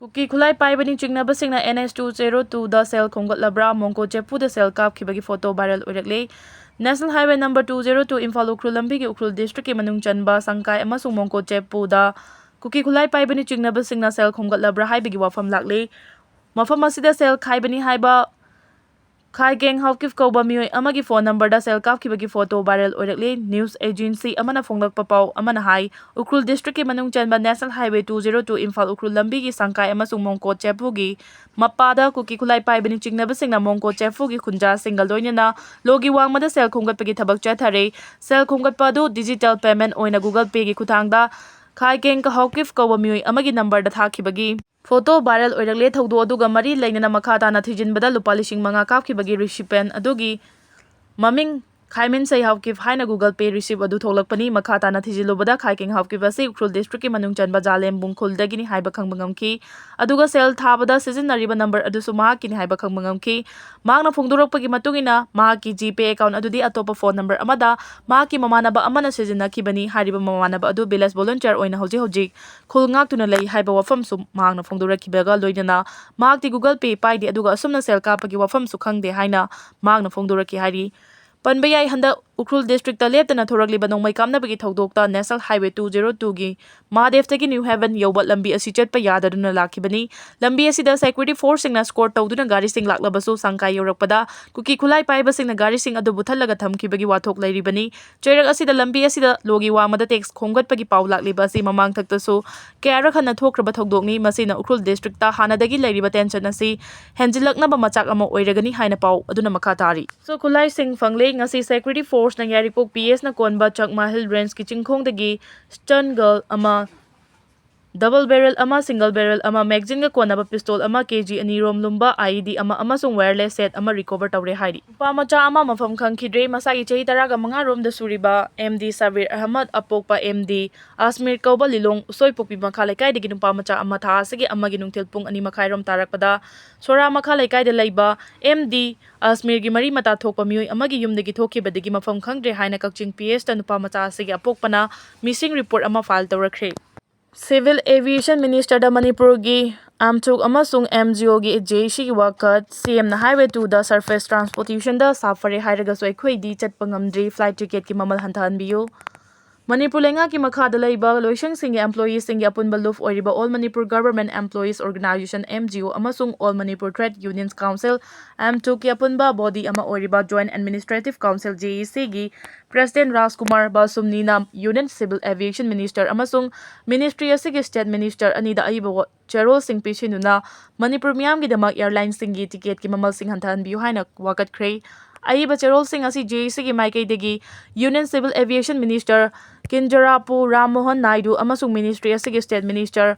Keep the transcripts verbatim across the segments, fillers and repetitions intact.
ꯀꯨꯀꯤ ꯈꯨꯠꯂꯥꯏ ꯄꯥꯏꯕꯅꯤ ꯆꯤꯡꯅꯕꯁꯤꯡꯅ N H two zero two ꯗ ꯁꯦꯜ ꯈꯣꯝꯒꯠꯂꯕ꯭ꯔꯥ, ꯃꯣꯡꯀꯣ ꯆꯦꯐꯨꯗ ꯁꯦꯜ ꯀꯥꯞꯈꯤꯕꯒꯤ ꯐꯣꯇꯣ ꯚꯥꯏꯔꯦꯜ ꯑꯣꯏꯔꯛꯂꯦ꯫ National Highway number two zero two Imphal Ukhrul ꯂꯝꯕꯤꯒꯤ ꯎꯈ꯭ꯔꯨꯜ ꯗꯤꯁꯇ꯭ꯔꯤꯛꯀꯤ ꯃꯅꯨꯡ ꯆꯟꯕ ꯁꯪꯀꯥꯏ ꯑꯃꯁꯨꯡ ꯃꯣꯡꯀꯣ ꯆꯦꯐꯨꯗ ꯀꯨꯀꯤ ꯈꯨꯠꯂꯥꯏ ꯄꯥꯏꯕꯅꯤ ꯆꯤꯡꯅꯕꯁꯤꯡꯅ ꯁꯦꯜ ꯈꯣꯝꯒꯠꯂꯕ꯭ꯔꯥ ꯍꯥꯏꯕꯒꯤ ꯋꯥꯐꯝ ꯂꯥꯛꯂꯦ꯫ ꯃꯐꯝ ꯑꯁꯤꯗ ꯁꯦꯜ ꯈꯥꯏꯕꯅꯤ ꯍꯥꯏꯕ ꯈꯥꯏꯒꯦꯡ ꯍꯥꯎꯀꯤꯞ ꯀꯧꯕ ꯃꯤꯑꯣꯏ ꯑꯃꯒꯤ ꯐꯣꯟ ꯅꯝꯕꯔꯗ ꯁꯦꯜ ꯀꯥꯞꯈꯤꯕꯒꯤ ꯐꯣꯇꯣ ꯚꯥꯏꯔꯦꯜ ꯑꯣꯏꯔꯛꯂꯤ꯫ News agency ꯑꯃꯅ ꯐꯣꯡꯂꯛꯄ ꯄꯥꯎ ꯑꯃꯅ ꯍꯥꯏ, ꯎꯈ꯭ꯔꯨꯜ ꯗꯤꯁꯇ꯭ꯔꯤꯛꯀꯤ ꯃꯅꯨꯡ ꯆꯟꯕ National Highway two zero two Imphal Ukhrul ꯂꯝꯕꯤꯒꯤ ꯁꯪꯀꯥꯏ ꯑꯃꯁꯨꯡ ꯃꯣꯡꯀꯣ ꯆꯦꯐꯨꯒꯤ ꯃꯄꯥꯗ ꯀꯨꯀꯤ ꯈꯨꯠꯂꯥꯏ ꯄꯥꯏꯕꯅꯤ ꯆꯤꯡꯅꯕꯁꯤꯡꯅ ꯃꯣꯡꯀꯣ ꯆꯦꯐꯨꯒꯤ ꯈꯨꯟꯖꯥꯁꯤꯡꯒ ꯂꯣꯏꯅꯅ ꯂꯣꯒꯤ ꯋꯥꯡꯃꯗ ꯁꯦꯜ ꯈꯣꯝꯒꯠꯄꯒꯤ ꯊꯕꯛ ꯆꯠꯊꯔꯦ꯫ ꯁꯦꯜ ꯈꯣꯝꯒꯠꯄ ꯑꯗꯨ digital payment ꯑꯣꯏꯅ Google Payꯒꯤ ꯈꯨꯠꯊꯥꯡꯗ ꯈꯥꯏꯒꯦꯡ ꯍꯥꯎꯀꯤꯞ ꯀꯧꯕ ꯃꯤꯑꯣꯏ ꯑꯃꯒꯤ ꯅꯝꯕꯔꯗ ꯊꯥꯈꯤꯕꯒꯤ ꯐꯣꯇꯣ ꯚꯥꯏꯔꯦꯜ ꯑꯣꯏꯔꯛꯂꯦ꯫ ꯊꯧꯗꯣꯛ ꯑꯗꯨꯒ ꯃꯔꯤ ꯂꯩꯅꯅ ꯃꯈꯥ ꯇꯥꯅ ꯊꯤꯖꯤꯟꯕꯗ ꯂꯨꯄꯥ ꯂꯤꯁꯤꯡ ꯃꯉꯥ ꯀꯥꯞꯈꯤꯕꯒꯤ recipient ꯑꯗꯨꯒꯤ ꯃꯃꯤꯡ ꯈꯥꯏꯃꯤꯟꯁꯩ ꯍꯥꯎꯀꯤꯞ ꯍꯥꯏꯅ Google Pay receipt ꯑꯗꯨ ꯊꯣꯛꯂꯛꯄꯅꯤ꯫ ꯃꯈꯥ ꯇꯥꯅ ꯊꯤꯖꯤꯜꯂꯨꯕꯗ ꯈꯥꯏꯀꯦꯡ ꯍꯥꯎꯀꯤꯞ ꯑꯁꯤ ꯎꯈ꯭ꯔꯨꯜ ꯗꯤꯁꯇ꯭ꯔꯤꯛꯀꯤ ꯃꯅꯨꯡ ꯆꯟꯕ ꯖꯥꯂꯦꯝꯕꯨꯡ ꯈꯨꯜꯗꯒꯤꯅꯤ ꯍꯥꯏꯕ ꯈꯪꯕ ꯉꯝꯈꯤ꯫ ꯑꯗꯨꯒ ꯁꯦꯜ ꯊꯥꯕꯗ ꯁꯤꯖꯤꯟꯅꯔꯤꯕ ꯅꯝꯕꯔ ꯑꯗꯨꯁꯨ ꯃꯍꯥꯛꯀꯤꯅꯤ ꯍꯥꯏꯕ ꯈꯪꯕ ꯉꯝꯈꯤ꯫ ꯃꯍꯥꯛꯅ ꯐꯣꯡꯗꯣꯔꯛꯄꯒꯤ ꯃꯇꯨꯡ ꯏꯟꯅ, ꯃꯍꯥꯛꯀꯤ GPay account ꯑꯗꯨꯗꯤ ꯑꯇꯣꯞꯄ ꯐꯣꯟ ꯅꯝꯕꯔ ꯑꯃꯗ ꯃꯍꯥꯛꯀꯤ ꯃꯃꯥꯟꯅꯕ ꯑꯃꯅ ꯁꯤꯖꯤꯟꯅꯈꯤꯕꯅꯤ꯫ ꯍꯥꯏꯔꯤꯕ ꯃꯃꯥꯟꯅꯕ ꯑꯗꯨ village volunteer ꯑꯣꯏꯅ ꯍꯧꯖꯤꯛ ꯍꯧꯖꯤꯛ ꯈꯨꯜ ꯉꯥꯛꯇꯨꯅ ꯂꯩ ꯍꯥꯏꯕ ꯋꯥꯐꯝꯁꯨ ꯃꯍꯥꯛꯅ ꯐꯣꯡꯗꯣꯔꯛꯈꯤꯕꯒ ꯂꯣꯏꯅꯅ ꯃꯍꯥꯛꯇꯤ Google Pay ꯄꯥꯏꯗꯦ, ꯑꯗꯨꯒ ꯑꯁꯨꯝꯅ ꯁꯦꯜ ꯀꯥꯞꯄꯒꯤ ꯋꯥꯐꯝꯁꯨ ꯈꯪꯗꯦ ꯍꯥꯏꯅ ꯃꯍꯥꯛꯅ ꯐꯣꯡꯗꯣꯔꯛꯈꯤ ꯍꯥꯏꯔꯤ꯫ ꯄꯟꯕ ꯌꯥꯏ, ꯍꯟꯗꯛ ꯎꯈ꯭ꯔꯨꯜ ꯗꯤꯁꯇ꯭ꯔꯤꯛꯇ ꯂꯦꯞꯇꯅ ꯊꯣꯔꯛꯂꯤꯕ ꯅꯣꯡꯃꯩ ꯀꯥꯞꯅꯕꯒꯤ ꯊꯧꯗꯣꯛꯇ National Highway two zero twoꯒꯤ ꯃꯍꯥꯗꯦꯕꯇꯒꯤ ꯅ꯭ꯌꯨ ꯍꯦꯚꯟ ꯌꯧꯕ ꯂꯝꯕꯤ ꯑꯁꯤ ꯆꯠꯄ ꯌꯥꯗꯗꯨꯅ ꯂꯥꯛꯈꯤꯕꯅꯤ꯫ ꯂꯝꯕꯤ ꯑꯁꯤꯗ security forceꯁꯤꯡꯅ escort ꯇꯧꯗꯨꯅ ꯒꯥꯔꯤꯁꯤꯡ ꯂꯥꯛꯂꯕꯁꯨ ꯁꯪꯀꯥꯏ ꯌꯧꯔꯛꯄꯗ ꯀꯨꯀꯤ ꯈꯨꯠꯂꯥꯏ ꯄꯥꯏꯕꯁꯤꯡꯅ ꯒꯥꯔꯤꯁꯤꯡ ꯑꯗꯨꯕꯨ ꯊꯠꯂꯒ ꯊꯝꯈꯤꯕꯒꯤ ꯋꯥꯊꯣꯛ ꯂꯩꯔꯤꯕꯅꯤ꯫ ꯆꯩꯔꯛ ꯑꯁꯤꯗ ꯂꯝꯕꯤ ꯑꯁꯤꯗ ꯂꯣꯒꯤ ꯋꯥꯡꯃꯗ tax ꯈꯣꯝꯒꯠꯄꯒꯤ ꯄꯥꯎ ꯂꯥꯛꯂꯤꯕ ꯑꯁꯤ ꯃꯃꯥꯡꯊꯛꯇꯁꯨ ꯀꯌꯥꯔꯛ ꯍꯟꯅ ꯊꯣꯛꯈ꯭ꯔꯕ ꯊꯧꯗꯣꯛꯅꯤ꯫ ꯃꯁꯤꯅ ꯎꯈ꯭ꯔꯨꯜ ꯗꯤꯁꯇ꯭ꯔꯤꯛꯇ ꯍꯥꯟꯅꯗꯒꯤ ꯂꯩꯔꯤꯕ tension ꯑꯁꯤ ꯍꯦꯟꯖꯤꯜꯂꯛꯅꯕ ꯃꯆꯥꯛ ꯑꯃ ꯑꯣꯏꯔꯒꯅꯤ ꯍꯥꯏꯅ ꯄꯥꯎ ꯑꯗꯨꯅ ꯃꯈꯥ ꯇꯥꯔꯤ꯫ ꯁꯨ ꯈꯨꯠꯂꯥꯏꯁꯤꯡ ꯐꯪꯂꯦ꯫ ꯉꯁꯤ security forceꯅ ꯌꯥꯏꯔꯤꯄꯣꯛ PSꯅ ꯀꯣꯟꯕ ꯆꯛꯃꯥ Hill Rangeꯀꯤ ꯆꯤꯡꯈꯣꯡꯗꯒꯤ stun gun ꯑꯃ, double barrel ꯑꯃ, single barrel ꯑꯃ, magazineꯒ ꯀꯣꯟꯅꯕ pistol ꯑꯃ, KG ꯑꯅꯤ ꯔꯣꯝ ꯂꯨꯝꯕ IED ꯑꯃ ꯑꯃꯁꯨꯡ wireless set ꯑꯃ recover ꯇꯧꯔꯦ ꯍꯥꯏꯔꯤ꯫ ꯅꯨꯄꯥ ꯃꯆꯥ ꯑꯃ ꯃꯐꯝ ꯈꯪꯈꯤꯗ꯭ꯔꯦ꯫ ꯃꯁꯥꯒꯤ ꯆꯍꯤ ꯇꯔꯥꯒ ꯃꯉꯥ ꯔꯣꯝꯗ ꯁꯨꯔꯤꯕ MD ꯁꯕꯤꯔ ꯑꯍꯃꯗ ꯑꯄꯣꯛꯄ MD ꯑꯁꯃꯤꯔ ꯀꯧꯕ ꯂꯤꯂꯣꯡ ꯎꯁꯣꯏꯄꯣꯛꯄꯤ ꯃꯈꯥ ꯂꯩꯀꯥꯏꯗꯒꯤ ꯅꯨꯄꯥ ꯃꯆꯥ ꯑꯃ ꯊꯥ ꯑꯁꯤꯒꯤ ꯑꯃꯒꯤ ꯅꯨꯡꯊꯤꯜ ꯄꯨꯡ ꯑꯅꯤ ꯃꯈꯥꯏꯔꯣꯝ ꯇꯥꯔꯛꯄꯗ ꯁꯣꯔꯥ ꯃꯈꯥ ꯂꯩꯀꯥꯏꯗ ꯂꯩꯕ MD ꯑꯁꯃꯤꯔꯒꯤ ꯃꯔꯤ ꯃꯇꯥ ꯊꯣꯛꯄ ꯃꯤꯑꯣꯏ ꯑꯃꯒꯤ ꯌꯨꯝꯗꯒꯤ ꯊꯣꯛꯈꯤꯕꯗꯒꯤ ꯃꯐꯝ ꯈꯪꯗ꯭ꯔꯦ ꯍꯥꯏꯅ ꯀꯛꯆꯤꯡ PSꯇ ꯅꯨꯄꯥ ꯃꯆꯥ ꯑꯁꯤꯒꯤ ꯑꯄꯣꯛꯄꯅ missing report ꯑꯃ file ꯇꯧꯔꯛꯈ꯭ꯔꯦ꯫ Civil Aviation Ministerꯗ ꯃꯅꯤꯄꯨꯔꯒꯤ ꯑꯦꯝꯇꯨꯛ ꯑꯃꯁꯨꯡ ꯑꯦꯝꯖꯤꯑꯣꯒꯤ ꯖꯦ ꯁꯤꯒꯤ ꯋꯥꯀꯠ꯫ ꯁꯤ ꯑꯦꯝꯅ Highway two ꯗ surface transportation ꯗ ꯁꯥꯐꯔꯦ ꯍꯥꯏꯔꯒꯁꯨ ꯑꯩꯈꯣꯏꯗꯤ ꯆꯠꯄ ꯉꯝꯗ꯭ꯔꯤ, flight ticket ꯀꯤ ꯃꯃꯜ ꯍꯟꯊꯍꯟꯕꯤꯌꯨ꯫ ꯃꯅꯤꯄꯨꯔ ꯂꯩꯉꯥꯛꯀꯤ ꯃꯈꯥꯗ ꯂꯩꯕ ꯂꯣꯏꯁꯪꯁꯤꯡꯒꯤ employee ꯁꯤꯡꯒꯤ ꯑꯄꯨꯟꯕ ꯂꯨꯞ ꯑꯣꯏꯔꯤꯕ All Manipur Government Employees Organisation, M G O, ꯑꯃꯁꯨꯡ All Manipur Trade Unions Council, ꯑꯦꯝꯇꯨꯛ ꯀꯤ ꯑꯄꯨꯟꯕ body ꯑꯃ ꯑꯣꯏꯔꯤꯕ Joint Administrative Council, J A C, ꯒꯤ President ꯔꯥꯖꯀꯨꯃꯥꯔ ꯕꯥꯁꯨꯝꯅꯤꯅ Union Civil Aviation Minister ꯑꯃꯁꯨꯡ ministry ꯑꯁꯤꯒꯤ State Minister ꯑꯅꯤꯗ ꯑꯏꯕ ꯋꯥ-, ꯆꯦꯔꯣꯜꯁꯤꯡ ꯄꯤꯁꯤꯟꯗꯨꯅ ꯃꯅꯤꯄꯨꯔ ꯃꯤꯌꯥꯝꯒꯤꯗꯃꯛ airline ꯁꯤꯡꯒꯤ ticket ꯀꯤ ꯃꯃꯜꯁꯤꯡ ꯍꯟꯊꯍꯟꯕꯤꯌꯨ ꯍꯥꯏꯅ ꯋꯥꯀꯠꯈ꯭ꯔꯦ꯫ ꯑꯏꯕ ꯆꯦꯔꯣꯜꯁꯤꯡ ꯑꯁꯤ J A C ꯒꯤ ꯃꯥꯏꯀꯩꯗꯒꯤ Union Civil Aviation Minister ꯀꯤꯟꯖꯔꯥꯄꯨ Ram Mohan Naidu ꯑꯃꯁꯨꯡ ministry ꯑꯁꯤꯒꯤ State Minister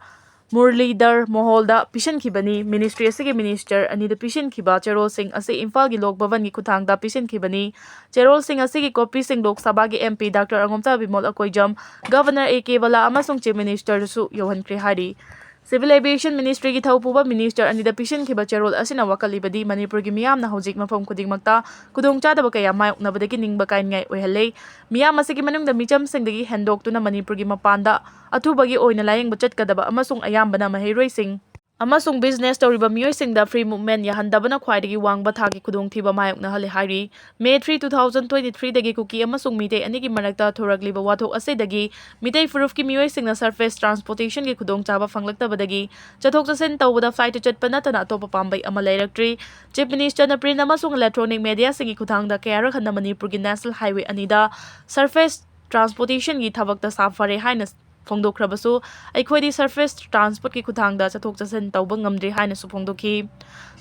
ꯃꯨꯔꯂꯤꯙꯔ ꯃꯣꯍꯣꯜꯗ ꯄꯤꯁꯤꯟꯈꯤꯕꯅꯤ꯫ Ministry ꯑꯁꯤꯒꯤ minister ꯑꯅꯤꯗ ꯄꯤꯁꯤꯟꯈꯤꯕ ꯆꯦꯔꯣꯜꯁꯤꯡ ꯑꯁꯤ ꯏꯝꯐꯥꯜꯒꯤ ꯂꯣꯛ ꯚꯕꯟꯒꯤ ꯈꯨꯠꯊꯥꯡꯗ ꯄꯤꯁꯤꯟꯈꯤꯕꯅꯤ꯫ ꯆꯦꯔꯣꯜꯁꯤꯡ ꯑꯁꯤꯒꯤ copy ꯁꯤꯡ ꯂꯣꯛ ꯁꯚꯥꯒꯤ M P Doctor ꯑꯉꯣꯝꯆꯥ Bimol Akoijam, Governor A K ꯕꯂꯥ ꯑꯃꯁꯨꯡ Chief Minister ꯗꯁꯨ ꯌꯧꯍꯟꯈ꯭ꯔꯦ ꯍꯥꯏꯔꯤ꯫ Civil Aviation Ministry ꯒꯤ ꯊꯧ ꯄꯨꯕ minister ꯑꯅꯤꯗ ꯄꯤꯁꯤꯟꯈꯤꯕ ꯆꯦꯔꯣꯜ ꯑꯁꯤꯅ ꯋꯥꯀꯠꯂꯤꯕꯗꯤ ꯃꯅꯤꯄꯨꯔꯒꯤ ꯃꯤꯌꯥꯝꯅ ꯍꯧꯖꯤꯛ ꯃꯐꯝ ꯈꯨꯗꯤꯡꯃꯛꯇ ꯈꯨꯗꯣꯡꯆꯥꯗꯕ ꯀꯌꯥ ꯃꯥꯌꯣꯛꯅꯕꯗꯒꯤ ꯅꯤꯡꯕ ꯀꯥꯏꯅꯤꯡꯉꯥꯏ ꯑꯣꯏꯍꯜꯂꯦ꯫ ꯃꯤꯌꯥꯝ ꯑꯁꯤꯒꯤ ꯃꯅꯨꯡꯗ ꯃꯤꯆꯝꯁꯤꯡꯗꯒꯤ ꯍꯦꯟꯗꯣꯛꯇꯨꯅ ꯃꯅꯤꯄꯨꯔꯒꯤ ꯃꯄꯥꯟꯗ ꯑꯊꯨꯕꯒꯤ ꯑꯣꯏꯅ ꯂꯥꯌꯦꯡꯕ ꯆꯠꯀꯗꯕ ꯑꯃꯁꯨꯡ ꯑꯌꯥꯝꯕꯅ ꯃꯍꯩꯔꯣꯏꯁꯤꯡ ꯑꯃꯁꯨꯡ business ꯇꯧꯔꯤꯕ ꯃꯤꯑꯣꯏꯁꯤꯡꯗ free movement ꯌꯥꯍꯟꯗꯕꯅ ꯈ꯭ꯋꯥꯏꯗꯒꯤ ꯋꯥꯡꯕ ꯊꯥꯛꯀꯤ ꯈꯨꯗꯣꯡꯊꯤꯕ ꯃꯥꯌꯣꯛꯅꯍꯜꯂꯦ ꯍꯥꯏꯔꯤ꯫ May three, two thousand twenty-three ꯗꯒꯤ ꯀꯨꯀꯤ ꯑꯃꯁꯨꯡ ꯃꯤꯇꯩ ꯑꯅꯤꯒꯤ ꯃꯔꯛꯇ ꯊꯣꯔꯛꯂꯤꯕ ꯋꯥꯊꯣꯛ ꯑꯁꯤꯗꯒꯤ ꯃꯤꯇꯩ ꯐꯨꯔꯨꯞꯀꯤ ꯃꯤꯑꯣꯏꯁꯤꯡꯅ surface transportation ꯒꯤ ꯈꯨꯗꯣꯡꯆꯥꯕ ꯐꯪꯂꯛꯇꯕꯗꯒꯤ ꯆꯠꯊꯣꯛ ꯆꯠꯁꯤꯟ ꯇꯧꯕꯗ flight ꯇ ꯆꯠꯄ ꯅꯠꯇꯅ ꯑꯇꯣꯞꯄ ꯄꯥꯝꯕꯩ ꯑꯃ ꯂꯩꯔꯛꯇ꯭ꯔꯤ꯫ Chief Minister ꯅ print ꯑꯃꯁꯨꯡ electronic media ꯁꯤꯡꯒꯤ ꯈꯨꯠꯊꯥꯡꯗ ꯀꯌꯥꯔꯛ ꯍꯟꯅ ꯃꯅꯤꯄꯨꯔꯒꯤ national highway ꯑꯅꯤꯗ surface transportation ꯒꯤ ꯊꯕꯛꯇ ꯁꯥꯐꯔꯦ ꯍꯥꯏꯅ ꯐꯣꯡꯗꯣꯛꯈ꯭ꯔꯕꯁꯨ, ꯑꯩꯈꯣꯏꯗꯤ surface transport ꯀꯤ ꯈꯨꯠꯊꯥꯡꯗ ꯆꯠꯊꯣꯛ ꯆꯠꯁꯤꯟ ꯇꯧꯕ ꯉꯝꯗ꯭ꯔꯤ ꯍꯥꯏꯅꯁꯨ ꯐꯣꯡꯗꯣꯛꯈꯤ꯫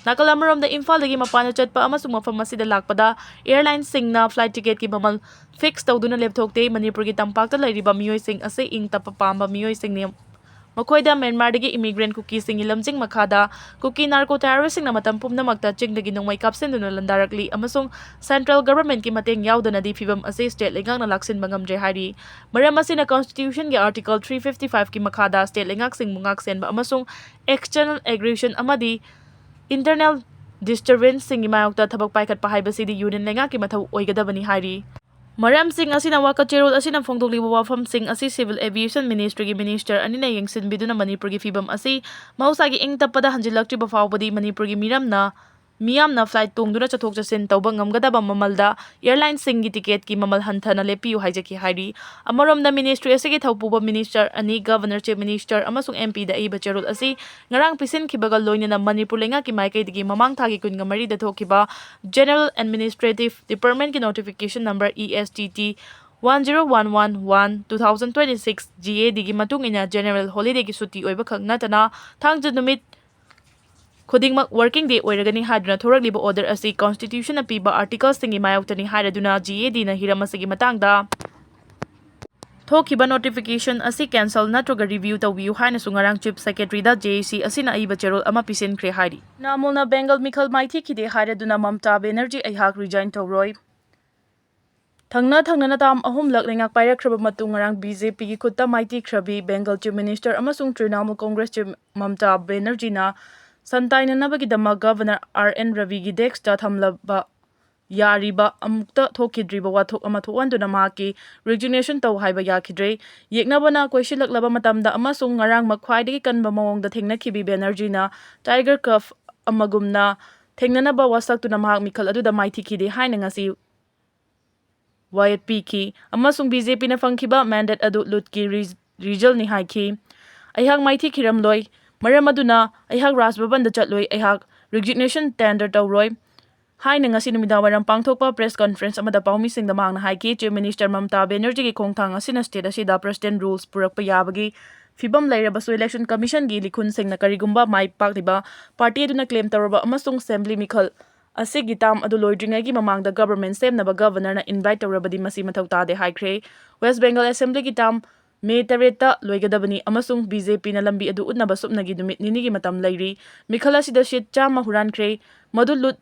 ꯅꯥꯀꯜ ꯑꯃꯔꯣꯝꯗ, ꯏꯝꯐꯥꯜꯗꯒꯤ ꯃꯄꯥꯟꯗ ꯆꯠꯄ ꯑꯃꯁꯨꯡ ꯃꯐꯝ ꯑꯁꯤꯗ ꯂꯥꯛꯄꯗ airline ꯁꯤꯡꯅ flight ticket ꯀꯤ ꯃꯃꯜ fix ꯇꯧꯗꯨꯅ ꯂꯦꯞꯊꯣꯛꯇꯦ꯫ ꯃꯅꯤꯄꯨꯔꯒꯤ ꯇꯝꯄꯥꯛꯇ ꯂꯩꯔꯤꯕ ꯃꯤꯑꯣꯏꯁꯤꯡ ꯑꯁꯤ ꯏꯪ ꯇꯞꯄ ꯄꯥꯝꯕ ꯃꯤꯑꯣꯏꯁꯤꯡꯅꯤ꯫ ꯃꯈꯣꯏꯗ ꯃ꯭ꯌꯥꯟꯃꯥꯔꯗꯒꯤ immigrant ꯀꯨꯀꯤꯁꯤꯡꯒꯤ ꯂꯝꯖꯤꯡ ꯃꯈꯥꯗ ꯀꯨꯀꯤ narco terrorist ꯁꯤꯡꯅ ꯃꯇꯝ ꯄꯨꯝꯅꯃꯛꯇ ꯆꯤꯡꯗꯒꯤ ꯅꯣꯡꯃꯩ ꯀꯥꯞꯁꯤꯟꯗꯨꯅ ꯂꯥꯟꯗꯥꯔꯛꯂꯤ ꯑꯃꯁꯨꯡ central government ꯀꯤ ꯃꯇꯦꯡ ꯌꯥꯎꯗꯅꯗꯤ ꯐꯤꯚꯝ ꯑꯁꯤ state ꯂꯩꯉꯥꯛꯅ ꯂꯥꯛꯁꯤꯟꯕ ꯉꯝꯗ꯭ꯔꯦ ꯍꯥꯏꯔꯤ꯫ ꯃꯔꯝ ꯑꯁꯤꯅ, constitution ꯒꯤ article three fifty five ꯀꯤ ꯃꯈꯥꯗ state ꯂꯩꯉꯥꯛꯁꯤꯡꯕꯨ ꯉꯥꯛꯁꯦꯟꯕ ꯑꯃꯁꯨꯡ external aggression ꯑꯃꯗꯤ internal disturbance ꯁꯤꯡꯒꯤ ꯃꯥꯌꯣꯛꯇ ꯊꯕꯛ ꯄꯥꯏꯈꯠꯄ ꯍꯥꯏꯕꯁꯤꯗꯤ union ꯂꯩꯉꯥꯛꯀꯤ ꯃꯊꯧ ꯑꯣꯏꯒꯗꯕꯅꯤ ꯍꯥꯏꯔꯤ꯫ ꯃꯔꯝꯁꯤꯡ ꯑꯁꯤꯅ ꯋꯥꯀꯠ ꯆꯦꯔꯣꯜ ꯑꯁꯤꯅ ꯐꯣꯡꯗꯣꯛꯂꯤꯕ ꯋꯥꯐꯝꯁꯤꯡ ꯑꯁꯤ Civil Aviation Ministry ꯒꯤ Minister ꯑꯅꯤꯅ ꯌꯦꯡꯁꯤꯟꯕꯤꯗꯨꯅ ꯃꯅꯤꯄꯨꯔꯒꯤ ꯐꯤꯕꯝ ꯑꯁꯤ ꯃꯍꯧꯁꯥꯒꯤ ꯏꯪ ꯇꯞꯄꯗ ꯍꯟꯖꯤꯜꯂꯛꯇ꯭ꯔꯤꯕ ꯐꯥꯎꯕꯗꯤ ꯃꯅꯤꯄꯨꯔꯒꯤ ꯃꯤꯔꯝꯅ, ꯃꯤꯌꯥꯝꯅ flight ꯇꯣꯡꯗꯨꯅ ꯆꯠꯊꯣꯛ ꯆꯠꯁꯤꯟ ꯇꯧꯕ ꯉꯝꯒꯗꯕ ꯃꯃꯜꯗ airline ꯁꯤꯡꯒꯤ ticket ꯀꯤ ꯃꯃꯜ ꯍꯟꯊꯅ ꯂꯦꯞꯄꯤꯌꯨ ꯍꯥꯏꯖꯈꯤ ꯍꯥꯏꯔꯤ꯫ ꯑꯃꯔꯣꯝꯗ Ministry ꯑꯁꯤꯒꯤ ꯊꯧꯄꯨꯕ Minister ꯑꯅꯤ, Governor, Chief Minister ꯑꯃꯁꯨꯡ M P ꯗ ꯑꯏꯕ ꯆꯦꯔꯣꯜ ꯑꯁꯤ ꯉꯔꯥꯡ ꯄꯤꯁꯤꯟꯈꯤꯕꯒ ꯂꯣꯏꯅꯅ ꯃꯅꯤꯄꯨꯔ ꯂꯩꯉꯥꯛꯀꯤ ꯃꯥꯏꯀꯩꯗꯒꯤ ꯃꯃꯥꯡ ꯊꯥꯒꯤ ꯀꯨꯟꯒ ꯃꯔꯤꯗ ꯊꯣꯛꯈꯤꯕ General Administrative Department ꯀꯤ notification number E S T T one zero one one one two thousand twenty-six G A D ꯒꯤ ꯃꯇꯨꯡ ꯏꯟꯅ general holiday ꯒꯤ ꯁꯨꯇꯤ ꯑꯣꯏꯕ ꯈꯛ ꯅꯠꯇꯅ ꯊꯥꯡꯖ ꯅꯨꯃꯤꯠ ꯈꯨꯗꯤꯡꯃꯛ working day ꯑꯣꯏꯔꯒꯅꯤ ꯍꯥꯏꯗꯨꯅ ꯊꯣꯔꯛꯂꯤꯕ order ꯑꯁꯤ constitution ꯅ ꯄꯤꯕ article ꯁꯤꯡꯒꯤ ꯃꯥꯌꯣꯛꯇꯅꯤ ꯍꯥꯏꯔꯗꯨꯅ G A D ꯅ ꯍꯤꯔꯝ ꯑꯁꯤꯒꯤ ꯃꯇꯥꯡꯗ ꯊꯣꯛꯈꯤꯕ notification ꯑꯁꯤ cancel ꯅꯠꯇ꯭ꯔꯒ review ꯇꯧꯕꯤꯌꯨ ꯍꯥꯏꯅꯁꯨ ꯉꯔꯥꯡ Chief Secretary the J A C ꯑꯁꯤꯅ ꯑꯏꯕ ꯆꯦꯔꯣꯜ ꯑꯃ ꯄꯤꯁꯤꯟꯈ꯭ꯔꯦ ꯍꯥꯏꯔꯤ꯫ ꯇ꯭ꯔꯤꯅꯥꯃꯨꯜꯅ Bengal ꯃꯤꯈꯜ ꯃꯥꯏꯊꯤꯈꯤꯗꯦ ꯍꯥꯏꯔꯗꯨꯅ Mamata Banerjee ꯑꯩꯍꯥꯛ resign ꯇꯧꯔꯣꯏ꯫ ꯊꯪꯅ ꯊꯪꯅꯅ term ꯑꯍꯨꯝꯂꯛ ꯂꯩꯉꯥꯛ ꯄꯥꯏꯔꯛꯈ꯭ꯔꯕ ꯃꯇꯨꯡ ꯉꯔꯥꯡ B J P ꯒꯤ ꯈꯨꯠꯇ ꯃꯥꯏꯊꯤꯈ꯭ꯔꯕꯤ Bengal Chief Minister ꯑꯃꯁꯨꯡ Trinamool Congress Chief Mamata Banerjee ꯅ ꯁꯟ ꯇꯥꯏꯅꯅꯕꯒꯤꯗꯃꯛ Governor R N Ravi ꯒꯤ desk ꯇ ꯊꯝꯂꯕ ꯌꯥꯔꯤꯕ ꯑꯃꯨꯛꯇ ꯊꯣꯛꯈꯤꯗ꯭ꯔꯤꯕ ꯋꯥꯊꯣꯛ ꯑꯃ ꯊꯣꯛꯍꯟꯗꯨꯅ ꯃꯍꯥꯛꯀꯤ resignation ꯇꯧ ꯍꯥꯏꯕ ꯌꯥꯈꯤꯗ꯭ꯔꯦ꯫ ꯌꯦꯛꯅꯕꯅ ꯀꯣꯏꯁꯤꯜꯂꯛꯂꯕ ꯃꯇꯝꯗ ꯑꯃꯁꯨꯡ ꯉꯔꯥꯡꯃꯛ ꯈ꯭ꯋꯥꯏꯗꯒꯤ ꯀꯟꯕ ꯃꯑꯣꯡꯗ ꯊꯦꯡꯅꯈꯤꯕꯤ Banerjee ꯅ tiger cub ꯑꯃꯒꯨꯝꯅ ꯊꯦꯡꯅꯅꯕ ꯋꯥꯁꯛꯇꯨꯅ ꯃꯍꯥꯛ ꯃꯤꯈꯜ ꯑꯗꯨꯗ ꯃꯥꯏꯊꯤꯈꯤꯗꯦ ꯍꯥꯏꯅ ꯉꯁꯤ ꯋꯥꯌꯦꯠ ꯄꯤꯈꯤ ꯑꯃꯁꯨꯡ B J P ꯅ ꯐꯪꯈꯤꯕ mandate ꯑꯗꯨ ꯂꯨꯠꯀꯤ ꯔꯤ-, result ꯅꯤ ꯍꯥꯏꯈꯤ꯫ ꯑꯩꯍꯥꯛ ꯃꯥꯏꯊꯤꯈꯤꯔꯝꯂꯣꯏ, ꯃꯔꯝ ꯑꯗꯨꯅ ꯑꯩꯍꯥꯛ ꯔꯥꯖ ꯚꯕꯟꯗ ꯆꯠꯂꯣꯏ, ꯑꯩꯍꯥꯛ resignation tender ꯇꯧꯔꯣꯏ ꯍꯥꯏꯅ ꯉꯁꯤ ꯅꯨꯃꯤꯗꯥꯡꯋꯥꯏꯔꯝ ꯄꯥꯡꯊꯣꯛꯄ press conference ꯑꯃꯗ ꯄꯥꯎꯃꯤꯁꯤꯡꯗ ꯃꯍꯥꯛꯅ ꯍꯥꯏꯈꯤ꯫ Chief Minister Mamata Banerjee ꯒꯤ ꯈꯣꯡꯊꯥꯡ ꯑꯁꯤꯅ state ꯑꯁꯤꯗ president rules ꯄꯨꯔꯛꯄ ꯌꯥꯕꯒꯤ ꯐꯤꯕꯝ ꯂꯩꯔꯕꯁꯨ Election Commission ꯒꯤ ꯂꯤꯈꯨꯟꯁꯤꯡꯅ ꯀꯔꯤꯒꯨꯝꯕ ꯃꯥꯏ ꯄꯥꯛꯂꯤꯕ party ꯑꯗꯨꯅ claim ꯇꯧꯔꯕ ꯑꯃꯁꯨꯡ assembly ꯃꯤꯈꯜ ꯑꯁꯤꯒꯤ term ꯑꯗꯨ ꯂꯣꯏꯗ꯭ꯔꯤꯉꯩꯒꯤ ꯃꯃꯥꯡꯗ government ꯁꯦꯝꯅꯕ Governor ꯅ invite ꯇꯧꯔꯕꯗꯤ ꯃꯁꯤ ꯃꯊꯧ ꯇꯥꯗꯦ ꯍꯥꯏꯈ꯭ꯔꯦ꯫ West Bengal Assembly ꯒꯤ term May ꯇꯔꯦꯠꯇ ꯂꯣꯏꯒꯗꯕꯅꯤ ꯑꯃꯁꯨꯡ B J P ꯅ ꯂꯝꯕꯤ ꯑꯗꯨ ꯎꯠꯅꯕ ꯁꯨꯞꯅꯒꯤ ꯅꯨꯃꯤꯠ ꯅꯤꯅꯤꯒꯤ ꯃꯇꯝ ꯂꯩꯔꯤ꯫ ꯃꯤꯈꯜ ꯑꯁꯤꯗ seat ꯆꯥꯝꯃ ꯍꯨꯔꯥꯟꯈ꯭ꯔꯦ꯫ ꯃꯗꯨ ꯂꯨꯠ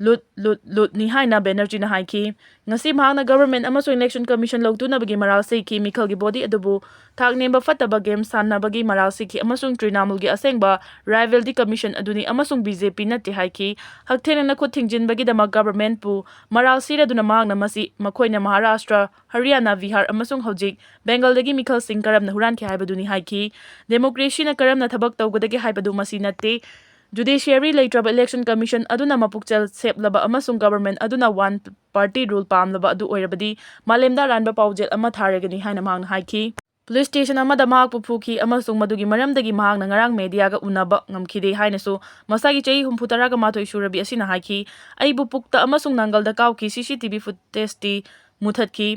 ꯂꯨꯠ, ꯂꯨꯠ, ꯂꯨꯠꯅꯤ ꯍꯥꯏꯅ ꯕꯦꯅꯔꯖꯤꯅ ꯍꯥꯏꯈꯤ꯫ ꯉꯁꯤ ꯃꯍꯥꯛꯅ government ꯑꯃꯁꯨꯡ election commission ꯂꯧꯇꯨꯅꯕꯒꯤ ꯃꯔꯥꯜ ꯁꯤꯈꯤ, ꯃꯤꯈꯜꯒꯤ body ꯑꯗꯨꯕꯨ ꯊꯥꯛ ꯅꯦꯝꯕ ꯐꯠꯇꯕ game ꯁꯥꯟꯅꯕꯒꯤ ꯃꯔꯥꯜ ꯁꯤꯈꯤ ꯑꯃꯁꯨꯡ ꯇ꯭ꯔꯤꯅꯥꯃꯨꯜꯒꯤ ꯑꯁꯦꯡꯕ rivalry commission ꯑꯗꯨꯅꯤ ꯑꯃꯁꯨꯡ BJP ꯅꯠꯇꯦ ꯍꯥꯏꯈꯤ꯫ ꯍꯛꯊꯦꯡꯅꯅ ꯈꯨꯠ ꯊꯤꯡꯖꯤꯟꯕꯒꯤꯗꯃꯛ governmentꯄꯨ ꯃꯔꯥꯜ ꯁꯤꯔꯗꯨꯅ ꯃꯍꯥꯛꯅ ꯃꯁꯤ ꯃꯈꯣꯏꯅ ꯃꯍꯥꯔꯥꯁꯇ꯭ꯔ, ꯍꯔꯤꯌꯥꯅꯥ, ꯕꯤꯍꯥꯔ ꯑꯃꯁꯨꯡ ꯍꯧꯖꯤꯛ ꯕꯦꯡꯒꯜꯗꯒꯤ ꯃꯤꯈꯜꯁꯤꯡ ꯀꯔꯝꯅ ꯍꯨꯔꯥꯟꯈꯤ ꯍꯥꯏꯕꯗꯨꯅꯤ ꯍꯥꯏꯈꯤ꯫ Democracyꯅ ꯀꯔꯝꯅ ꯊꯕꯛ ꯇꯧꯒꯗꯒꯦ ꯍꯥꯏꯕꯗꯨ ꯃꯁꯤ ꯅꯠꯇꯦ꯫ Judiciary ꯂꯩꯇ꯭ꯔꯕ election commission ꯑꯗꯨꯅ ꯃꯄꯨꯛꯆꯦꯜ ꯁꯦꯞꯂꯕ ꯑꯃꯁꯨꯡ government ꯑꯗꯨꯅ one party rule ꯄꯥꯝꯂꯕ ꯑꯗꯨ ꯑꯣꯏꯔꯕꯗꯤ ꯃꯥꯂꯦꯝꯗ ꯑꯔꯥꯟꯕ ꯄꯥꯎꯖꯦꯜ ꯑꯃ ꯊꯥꯔꯒꯅꯤ ꯍꯥꯏꯅ ꯃꯍꯥꯛꯅ ꯍꯥꯏꯈꯤ꯫ Police station ꯑꯃꯗ ꯃꯍꯥꯛꯄꯨ ꯐꯨꯈꯤ ꯑꯃꯁꯨꯡ ꯃꯗꯨꯒꯤ ꯃꯔꯝꯗꯒꯤ ꯃꯍꯥꯛꯅ ꯉꯔꯥꯡ mediaꯒ ꯎꯅꯕ ꯉꯝꯈꯤꯗꯦ ꯍꯥꯏꯅꯁꯨ ꯃꯁꯥꯒꯤ ꯆꯍꯤ ꯍꯨꯝꯐꯨ ꯇꯔꯥꯒ ꯃꯥꯊꯣꯏ ꯁꯨꯔꯕꯤ ꯑꯁꯤꯅ ꯍꯥꯏꯈꯤ꯫ ꯑꯩꯕꯨ ꯄꯨꯛꯇ ꯑꯃꯁꯨꯡ ꯅꯪꯒꯜꯗ ꯀꯥꯎꯈꯤ, CCTV footageꯇꯤ ꯃꯨꯊꯠꯈꯤ꯫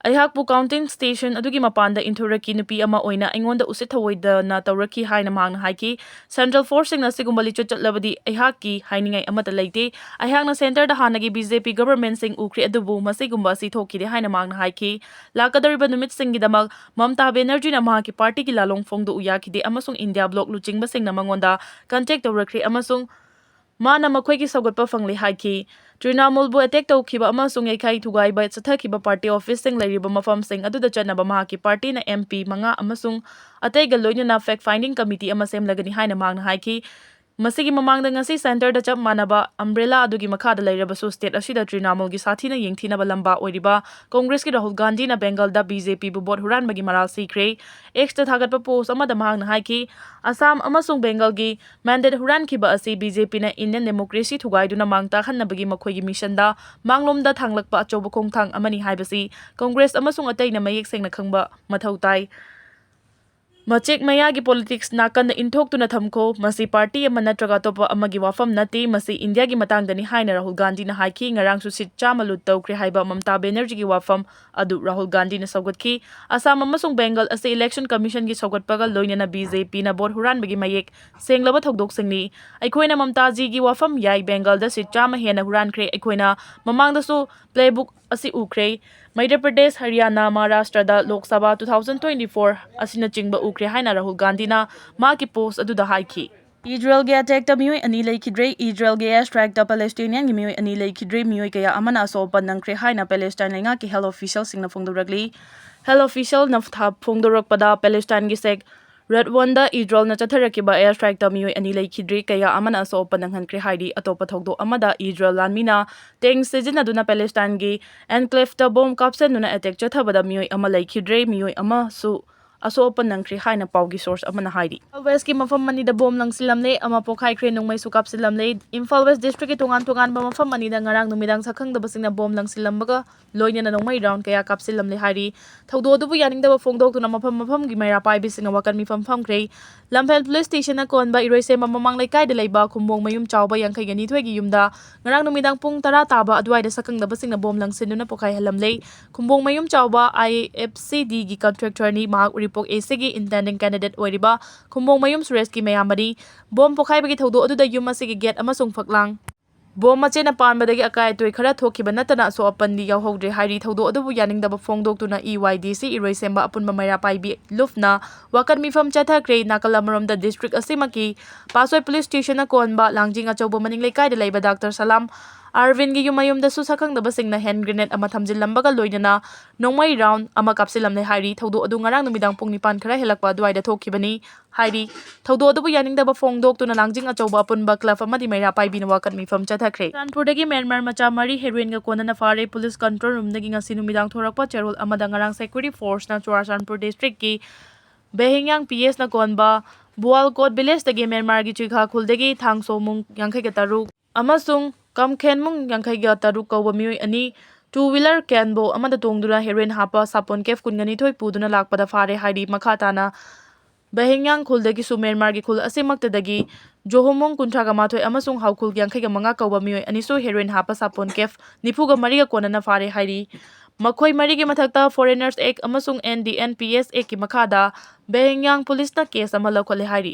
ꯑꯩꯍꯥꯛꯄꯨ counting station ꯑꯗꯨꯒꯤ ꯃꯄꯥꯟꯗ ꯏꯟꯊꯣꯔꯛꯈꯤ, ꯅꯨꯄꯤ ꯑꯃ ꯑꯣꯏꯅ ꯑꯩꯉꯣꯟꯗ ꯎꯁꯤꯠ ꯊꯑꯣꯏꯗꯅ ꯇꯧꯔꯛꯈꯤ ꯍꯥꯏꯅ ꯃꯍꯥꯛꯅ ꯍꯥꯏꯈꯤ꯫ Central forceꯁꯤꯡꯅ ꯑꯁꯤꯒꯨꯝꯕ ꯂꯤꯆꯠ ꯆꯠꯂꯕꯗꯤ ꯑꯩꯍꯥꯛꯀꯤ ꯍꯥꯏꯅꯤꯡꯉꯥꯏ ꯑꯃꯠꯇ ꯂꯩꯇꯦ꯫ ꯑꯩꯍꯥꯛꯅ centreꯗ ꯍꯥꯟꯅꯒꯤ BJP governmentꯁꯤꯡ ꯎꯈ꯭ꯔꯦ, ꯑꯗꯨꯕꯨ ꯃꯁꯤꯒꯨꯝꯕ ꯑꯁꯤ ꯊꯣꯛꯈꯤꯗꯦ ꯍꯥꯏꯅ ꯃꯍꯥꯛꯅ ꯍꯥꯏꯈꯤ꯫ ꯂꯥꯛꯀꯗꯧꯔꯤꯕ ꯅꯨꯃꯤꯠꯁꯤꯡꯒꯤꯗꯃꯛ ꯃꯝꯇꯥ ꯕꯦꯅꯔꯖꯤꯅ ꯃꯍꯥꯛꯀꯤ partyꯒꯤ ꯂꯥꯂꯣꯡ ꯐꯣꯡꯗꯣꯛꯎ ꯌꯥꯈꯤꯗꯦ ꯑꯃꯁꯨꯡ India bloc ꯂꯨꯆꯤꯡꯕꯁꯤꯡꯅ ꯃꯉꯣꯟꯗ contact ꯇꯧꯔꯛꯈ꯭ꯔꯦ ꯑꯃꯁꯨꯡ ꯃꯥꯅ ꯃꯈꯣꯏꯒꯤ ꯁꯧꯒꯠꯄ ꯐꯪꯂꯦ ꯍꯥꯏꯈꯤ꯫ ꯇ꯭ꯔꯤꯅꯥꯃꯨꯜꯕꯨ attack ꯇꯧꯈꯤꯕ ꯑꯃꯁꯨꯡ ꯌꯩꯈꯥꯏ ꯊꯨꯒꯥꯏꯕ ꯆꯠꯊꯈꯤꯕ party officeꯁꯤꯡ ꯂꯩꯔꯤꯕ ꯃꯐꯝꯁꯤꯡ ꯑꯗꯨꯗ ꯆꯠꯅꯕ ꯃꯍꯥꯛꯀꯤ partyꯅ MP ꯃꯉꯥ ꯑꯃꯁꯨꯡ ꯑꯇꯩꯒ ꯂꯣꯏꯅꯅ fact finding committee ꯑꯃ ꯁꯦꯝꯂꯒꯅꯤ ꯍꯥꯏꯅ ꯃꯍꯥꯛꯅ ꯍꯥꯏꯈꯤ꯫ ꯃꯁꯤꯒꯤ ꯃꯃꯥꯡꯗ ꯉꯁꯤ centreꯗ ꯆꯞ ꯃꯥꯟꯅꯕ umbrella ꯑꯗꯨꯒꯤ ꯃꯈꯥꯗ ꯂꯩꯔꯕꯁꯨ state ꯑꯁꯤꯗ ꯇ꯭ꯔꯤꯅꯥꯃꯨꯜꯒꯤ ꯁꯥꯊꯤꯅ ꯌꯦꯡꯊꯤꯅꯕ ꯂꯝꯕꯥ ꯑꯣꯏꯔꯤꯕ Congressꯀꯤ ꯔꯥꯍꯨꯜ ꯒꯥꯟꯙꯤꯅ ꯕꯦꯡꯒꯜꯗ BJPꯕꯨ vote ꯍꯨꯔꯥꯟꯕꯒꯤ ꯃꯔꯥꯜ ꯁꯤꯈ꯭ꯔꯦ꯫ Xꯇ ꯊꯥꯒꯠꯄ post ꯑꯃꯗ ꯃꯍꯥꯛꯅ ꯍꯥꯏꯈꯤ, ꯑꯁꯥꯝ ꯑꯃꯁꯨꯡ ꯕꯦꯡꯒꯜꯒꯤ mandate ꯍꯨꯔꯥꯟꯈꯤꯕ ꯑꯁꯤ BJPꯅ Indian democracy ꯊꯨꯒꯥꯏꯗꯨꯅ ꯃꯥꯡ ꯇꯥꯛꯍꯟꯅꯕꯒꯤ ꯃꯈꯣꯏꯒꯤ missionꯗ ꯃꯥꯡꯂꯣꯝꯗ ꯊꯥꯡꯂꯛꯄ ꯑꯆꯧꯕ ꯈꯣꯡꯊꯥꯡ ꯑꯃꯅꯤ ꯍꯥꯏꯕꯁꯤ Congress ꯑꯃꯁꯨꯡ ꯑꯇꯩꯅ ꯃꯌꯦꯛ ꯁꯦꯡꯅ ꯈꯪꯕ ꯃꯊꯧ ꯇꯥꯏ꯫ ꯃꯆꯦꯛ ꯃꯌꯥꯒꯤ politics ꯅꯥꯀꯟꯗ ꯏꯟꯊꯣꯛꯇꯨꯅ ꯊꯝꯈꯣ꯫ ꯃꯁꯤ party ꯑꯃ ꯅꯠꯇ꯭ꯔꯒ ꯑꯇꯣꯞꯄ ꯑꯃꯒꯤ ꯋꯥꯐꯝ ꯅꯠꯇꯦ꯫ ꯃꯁꯤ Indiaꯒꯤ ꯃꯇꯥꯡꯗꯅꯤ ꯍꯥꯏꯅ ꯔꯥꯍꯨꯜ ꯒꯥꯟꯙꯤꯅ ꯍꯥꯏꯈꯤ꯫ ꯉꯔꯥꯡꯁꯨ seat ꯆꯥꯝꯃ ꯂꯨꯠ ꯇꯧꯈ꯭ꯔꯦ ꯍꯥꯏꯕ ꯃꯝꯇꯥ ꯕꯦꯅꯔꯖꯤꯒꯤ ꯋꯥꯐꯝ ꯑꯗꯨ ꯔꯥꯍꯨꯜ ꯒꯥꯟꯙꯤꯅ ꯁꯧꯒꯠꯈꯤ꯫ ꯑꯁꯥꯝ ꯑꯃꯁꯨꯡ ꯕꯦꯡꯒꯜ ꯑꯁꯤ election commissionꯒꯤ ꯁꯧꯒꯠꯄꯒ ꯂꯣꯏꯅꯅ BJPꯅ vote ꯍꯨꯔꯥꯟꯕꯒꯤ ꯃꯌꯦꯛ ꯁꯦꯡꯂꯕ ꯊꯧꯗꯣꯛꯁꯤꯡꯅꯤ꯫ ꯑꯩꯈꯣꯏꯅ ꯃꯝꯇꯥꯖꯤꯒꯤ ꯋꯥꯐꯝ ꯌꯥꯏ, ꯕꯦꯡꯒꯜꯗ seat ꯆꯥꯝꯃ ꯍꯦꯟꯅ ꯍꯨꯔꯥꯟꯈ꯭ꯔꯦ꯫ ꯑꯩꯈꯣꯏꯅ ꯃꯃꯥꯡꯗꯁꯨ playbook ꯑꯁꯤ ꯎꯈ꯭ꯔꯦ꯫ ꯃꯙ꯭ꯌ ꯄ꯭ꯔꯗꯦꯁ, ꯍꯔꯤꯌꯥꯅꯥ, ꯃꯍꯥꯔꯥꯁꯇ꯭ꯔꯗ Lok Sabha two thousand twenty four ꯑꯁꯤꯅꯆꯤꯡꯕ ꯎꯈ꯭ꯔꯦ ꯍꯥꯏꯅ ꯔꯥꯍꯨꯜ ꯒꯥꯟꯙꯤꯅ ꯃꯍꯥꯛꯀꯤ post ꯑꯗꯨꯗ ꯍꯥꯏꯈꯤ꯫ ꯏꯖꯔꯦꯜꯒꯤ ꯑꯦꯇꯦꯛꯇ ꯃꯤꯑꯣꯏ ꯑꯅꯤ ꯂꯩꯈꯤꯗ꯭ꯔꯦ꯫ ꯏꯖꯔꯦꯜꯒꯤ ꯑꯦꯌꯔ ꯁ꯭ꯇ꯭ꯔꯥꯏꯛꯇ ꯄꯦꯂꯦꯁꯇꯥꯏꯅꯤꯌꯥꯟꯒꯤ ꯃꯤꯑꯣꯏ ꯑꯅꯤ ꯂꯩꯈꯤꯗ꯭ꯔꯦ꯫ ꯃꯤꯑꯣꯏ ꯀꯌꯥ ꯑꯃꯅ ꯑꯁꯣꯛ ꯑꯄꯟ ꯅꯪꯈ꯭ꯔꯦ ꯍꯥꯏꯅ ꯄꯦꯂꯦꯁꯇꯥꯏꯟ ꯂꯩꯉꯥꯛꯀꯤ ꯍꯦꯜꯊ ꯑꯣꯐꯤꯁꯤꯌꯦꯜꯁꯤꯡꯅ ꯐꯣꯡꯗꯣꯔꯛꯂꯤ꯫ ꯍꯦꯜꯊ ꯑꯣꯐꯤꯁꯤꯌꯦꯜꯅ ꯊꯥ-, ꯐꯣꯡꯗꯣꯔꯛꯄꯗ ꯄꯦꯂꯦꯁꯇꯥꯏꯟꯒꯤ ꯁꯦꯛ ꯔꯦꯗꯋꯟꯗ ꯏꯖꯔꯦꯜꯅ ꯆꯠꯊꯔꯛꯈꯤꯕ ꯑꯦꯌꯔ ꯁ꯭ꯇ꯭ꯔꯥꯏꯛꯇ ꯃꯤꯑꯣꯏ ꯑꯅꯤ ꯂꯩꯈꯤꯗ꯭ꯔꯦ, ꯀꯌꯥ ꯑꯃꯅ ꯑꯁꯣꯛ ꯑꯄꯟ ꯅꯪꯍꯟꯈ꯭ꯔꯦ ꯍꯥꯏꯔꯤ꯫ ꯑꯇꯣꯞꯄ ꯊꯧꯗꯣꯛ ꯑꯃꯗ ꯏꯖꯔꯦꯜ ꯂꯥꯟꯃꯤꯅ ꯇꯦꯡ ꯁꯤꯖꯤꯟꯅꯗꯨꯅ ꯄꯦꯂꯦꯁꯇꯥꯏꯟꯒꯤ ꯑꯦꯟꯀ꯭ꯂꯦꯐꯇ ꯕꯣꯝ ꯀꯥꯞꯁꯤꯟꯗꯨꯅ ꯑꯦꯇꯦꯛ ꯆꯠꯊꯕꯗ ꯃꯤꯑꯣꯏ ꯑꯃ ꯂꯩꯈꯤꯗ꯭ꯔꯦ, ꯃꯤꯑꯣꯏ ꯑꯃꯁꯨ ꯑꯁꯣꯛ ꯑꯄꯟ ꯅꯪꯈ꯭ꯔꯦ ꯍꯥꯏꯅ ꯄꯥꯎꯒꯤ ꯁꯣꯔꯁ ꯑꯃꯅ ꯍꯥꯏꯔꯤ꯫ ꯏꯝꯐꯥꯜ ꯋꯦꯁꯀꯤ ꯃꯐꯝ ꯑꯅꯤꯗ ꯕꯣꯝ ꯂꯪꯁꯤꯜꯂꯝꯂꯦ, ꯑꯃ ꯄꯣꯈꯥꯏꯈ꯭ꯔꯦ, ꯅꯣꯡꯃꯩꯁꯨ ꯀꯥꯞꯁꯤꯜꯂꯝꯂꯦ꯫ ꯏꯝꯐꯥꯜ ꯋꯦꯁ ꯗꯤꯁꯇ꯭ꯔꯤꯛꯀꯤ ꯇꯣꯉꯥꯟ ꯇꯣꯉꯥꯟꯕ ꯃꯐꯝ ꯑꯅꯤꯗ ꯉꯔꯥꯡ ꯅꯨꯃꯤꯗꯥꯡ ꯁꯛꯈꯪꯗꯕꯁꯤꯡꯅ ꯕꯣꯝ ꯂꯪꯁꯤꯜꯂꯝꯕꯒ ꯂꯣꯏꯅꯅ ꯅꯣꯡꯃꯩ ꯔꯥꯎꯟ ꯀꯌꯥ ꯀꯥꯞꯁꯤꯜꯂꯝꯂꯦ ꯍꯥꯏꯔꯤ꯫ ꯊꯧꯗꯣꯛ ꯑꯗꯨꯕꯨ ꯌꯥꯅꯤꯡꯗꯕ ꯐꯣꯡꯗꯣꯛꯇꯨꯅ ꯃꯐꯝ ꯃꯐꯝꯒꯤ ꯃꯩꯔꯥ ꯄꯥꯏꯕꯤꯁꯤꯡꯅ ꯋꯥꯀꯠ ꯃꯤꯐꯝ ꯐꯝꯈ꯭ꯔꯦ꯫ ꯂꯝꯐꯦꯜ ꯄꯨꯂꯤꯁ ꯁ꯭ꯇꯦꯁꯟꯅ ꯀꯣꯟꯕ ꯏꯔꯣꯏꯁꯦꯝꯕ ꯃꯃꯥꯡ ꯂꯩꯀꯥꯏꯗ ꯂꯩꯕ ꯈꯨꯝꯕꯣꯡ ꯃꯌꯨꯝ ꯆꯥꯎꯕ ꯌꯥꯡꯈꯩꯒ ꯅꯤꯊꯣꯏꯒꯤ ꯌꯨꯝꯗ ꯉꯔꯥꯡ ꯅꯨꯃꯤꯗꯥꯡ ꯄꯨꯡ ꯇꯔꯥ ꯇꯥꯕ ꯑꯗꯨꯋꯥꯏꯗ ꯁꯛꯈꯪꯗꯕꯁꯤꯡꯅ ꯕꯣꯝ ꯂꯪꯁꯤꯟꯗꯨꯅ ꯄꯣꯈꯥꯏꯍꯜꯂꯝꯂꯦ꯫ ꯈꯨꯝꯕꯣꯡ ꯃꯌꯨꯝ ꯆꯥꯎꯕ ꯑꯥꯏ ꯑꯦꯐ ꯁꯤ ꯗꯤꯒꯤ ꯀꯟꯇ꯭ꯔꯦꯛꯇꯔꯅꯤ꯫ ꯃꯍꯥꯛ ꯎꯔꯤꯄꯣꯛ ꯑꯦ ꯁꯤꯒꯤ ꯏꯟꯇꯦꯟꯗꯤꯡ ꯀꯦꯟꯗꯤꯗꯦꯠ ꯑꯣꯏꯔꯤꯕ ꯈꯨꯝꯕꯣꯡ ꯃꯌꯨꯝ ꯁꯨꯔꯦꯁꯀꯤ ꯃꯌꯥꯝꯕꯅꯤ꯫ ꯕꯣꯝ ꯄꯣꯈꯥꯏꯕꯒꯤ ꯊꯧꯗꯣꯛ ꯑꯗꯨꯗ ꯌꯨꯝ ꯑꯁꯤꯒꯤ ꯒꯦꯠ ꯑꯃꯁꯨꯡ ꯐꯛꯂꯥꯡ ꯕꯣꯝ ꯃꯆꯦꯠꯅ ꯄꯥꯟꯕꯗꯒꯤ ꯑꯀꯥꯏ ꯑꯇꯣꯏ ꯈꯔ ꯊꯣꯛꯈꯤꯕ ꯅꯠꯇꯅ ꯑꯁꯣꯛ ꯑꯄꯟꯗꯤ ꯌꯥꯎꯍꯧꯗ꯭ꯔꯦ ꯍꯥꯏꯔꯤ꯫ ꯊꯧꯗꯣꯛ ꯑꯗꯨꯕꯨ ꯌꯥꯅꯤꯡꯗꯕ ꯐꯣꯡꯗꯣꯛꯇꯨꯅ ꯏ ꯋꯥꯏ ꯗꯤ ꯁꯤ ꯏꯔꯣꯏꯁꯦꯝꯕ ꯑꯄꯨꯟꯕ ꯃꯩꯔꯥ ꯄꯥꯏꯕꯤ ꯂꯨꯞꯅ ꯋꯥꯀꯠ ꯃꯤꯐꯝ ꯆꯠꯊꯈ꯭ꯔꯦ꯫ ꯅꯥꯀꯜ ꯑꯃꯔꯣꯝꯗ ꯗꯤꯁꯇ꯭ꯔꯤꯛ ꯑꯁꯤꯃꯛꯀꯤ ꯄꯥꯠꯁꯣꯏ ꯄꯨꯂꯤꯁ ꯁ꯭ꯇꯦꯁꯟꯅ ꯀꯣꯟꯕ ꯂꯥꯡꯖꯤꯡ ꯑꯆꯧꯕ ꯃꯅꯤꯡ ꯂꯩꯀꯥꯏꯗ ꯂꯩꯕ ꯗꯥꯛꯇꯔ ꯁꯂꯥꯝ ꯑꯥꯔꯕꯤꯟꯒꯤ ꯌꯨꯝ ꯃꯌꯨꯝꯗꯁꯨ ꯁꯛꯈꯪꯗꯕꯁꯤꯡꯅ ꯍꯦꯟ ꯒ꯭ꯔꯦꯅꯦꯗ ꯑꯃ ꯊꯝꯖꯤꯜꯂꯝꯕꯒ ꯂꯣꯏꯅꯅ ꯅꯣꯡꯃꯩ ꯔꯥꯎꯟ ꯑꯃ ꯀꯥꯞꯁꯤꯜꯂꯝꯂꯦ ꯍꯥꯏꯔꯤ꯫ ꯊꯧꯗꯣꯛ ꯑꯗꯨ ꯉꯔꯥꯡ ꯅꯨꯃꯤꯗꯥꯡ ꯄꯨꯡ ꯅꯤꯄꯥꯟ ꯈꯔ ꯍꯦꯜꯂꯛꯄ ꯑꯗꯨꯋꯥꯏꯗ ꯊꯣꯛꯈꯤꯕꯅꯤ ꯍꯥꯏꯔꯤ꯫ ꯊꯧꯗꯣꯛ ꯑꯗꯨꯕꯨ ꯌꯥꯅꯤꯡꯗꯕ ꯐꯣꯡꯗꯣꯛꯇꯨꯅ ꯂꯥꯡꯖꯤꯡ ꯑꯆꯧꯕ ꯑꯄꯨꯟꯕ ꯀ꯭ꯂꯕ ꯑꯃꯗꯤ ꯃꯩꯔꯥ ꯄꯥꯏꯕꯤꯅ ꯋꯥꯀꯠ ꯃꯤꯐꯝ ꯆꯠꯊꯈ꯭ꯔꯦ꯫ ꯆꯨꯔꯆꯥꯟꯄꯨꯔꯗꯒꯤ ꯃ꯭ꯌꯥꯟꯃꯥꯔ ꯃꯆꯥ ꯃꯔꯤ ꯍꯦꯔꯣꯏꯟꯒ ꯀꯣꯟꯅꯅ ꯐꯥꯔꯦ꯫ ꯄꯨꯂꯤꯁ ꯀꯟꯇ꯭ꯔꯣꯜ ꯔꯨꯝꯗꯒꯤ ꯉꯁꯤ ꯅꯨꯃꯤꯗꯥꯡ ꯊꯣꯔꯛꯄ ꯆꯦꯔꯣꯜ ꯑꯃꯗ ꯉꯔꯥꯡ ꯁꯦꯀ꯭ꯌꯨꯔꯤꯇꯤ ꯐꯣꯔꯁꯅ ꯆꯨꯔꯆꯥꯟꯄꯨꯔ ꯗꯤꯁꯇ꯭ꯔꯤꯛꯀꯤ ꯕꯦꯍꯤꯡꯌꯥꯡ ꯄꯤ ꯑꯦꯁꯅ ꯀꯣꯟꯕ ꯕꯨꯋꯥꯜꯀꯣꯠ ꯚꯤꯂꯦꯖꯇꯒꯤ ꯃ꯭ꯌꯥꯟꯃꯥꯔꯒꯤ ꯆꯨꯏꯈꯥ ꯈꯨꯜꯗꯒꯤ ꯊꯥꯡꯁꯣꯃꯨꯡ ꯌꯥꯡꯈꯩꯒ ꯇꯔꯨꯛ ꯑꯃꯁꯨꯡ ꯀꯝꯈꯦꯟꯃꯨꯡ ꯌꯥꯡꯈꯩꯒ ꯇꯔꯨꯛ ꯀꯧꯕ ꯃꯤꯑꯣꯏ ꯑꯅꯤ ꯇꯨ ꯋꯤꯂꯔ ꯀꯦꯟꯕꯣ ꯑꯃꯗ ꯇꯣꯡꯗꯨꯅ ꯍꯦꯔꯣꯏꯟ ꯍꯥꯞꯄ ꯁꯥꯄꯣꯟ ꯀꯦꯐ ꯀꯨꯟꯒ ꯅꯤꯊꯣꯏ ꯄꯨꯗꯨꯅ ꯂꯥꯛꯄꯗ ꯐꯥꯔꯦ ꯍꯥꯏꯔꯤ꯫ ꯃꯈꯥ ꯇꯥꯅ ꯕꯦꯍꯤꯡꯌꯥꯡ ꯈꯨꯜꯗꯒꯤꯁꯨ ꯃ꯭ꯌꯥꯟꯃꯥꯔꯒꯤ ꯈꯨꯜ ꯑꯁꯤꯃꯛꯇꯗꯒꯤ ꯖꯣꯍꯣꯃꯣꯡ ꯀꯨꯟꯊ꯭ꯔꯥꯒ ꯃꯥꯊꯣꯏ ꯑꯃꯁꯨꯡ ꯍꯥꯎꯈꯨꯜ ꯌꯥꯡꯈꯩꯒ ꯃꯉꯥ ꯀꯧꯕ ꯃꯤꯑꯣꯏ ꯑꯅꯤꯁꯨ ꯍꯦꯔꯣꯏꯟ ꯍꯥꯞꯄ ꯁꯥꯄꯣꯟ ꯀꯦꯐ ꯅꯤꯐꯨꯒ ꯃꯔꯤꯒ ꯀꯣꯟꯅꯅ ꯐꯥꯔꯦ ꯍꯥꯏꯔꯤ꯫ ꯃꯈꯣꯏ ꯃꯔꯤꯒꯤ ꯃꯊꯛꯇ ꯐꯣꯔꯦꯅꯔꯁ ꯑꯦꯛ ꯑꯃꯁꯨꯡ N D N P S ꯑꯦꯛꯀꯤ ꯃꯈꯥꯗ ꯕꯦꯍꯤꯡꯌꯥꯡ ꯄꯨꯂꯤꯁꯅ ꯀꯦꯁ ꯑꯃ ꯂꯧꯈꯠꯂꯦ ꯍꯥꯏꯔꯤ꯫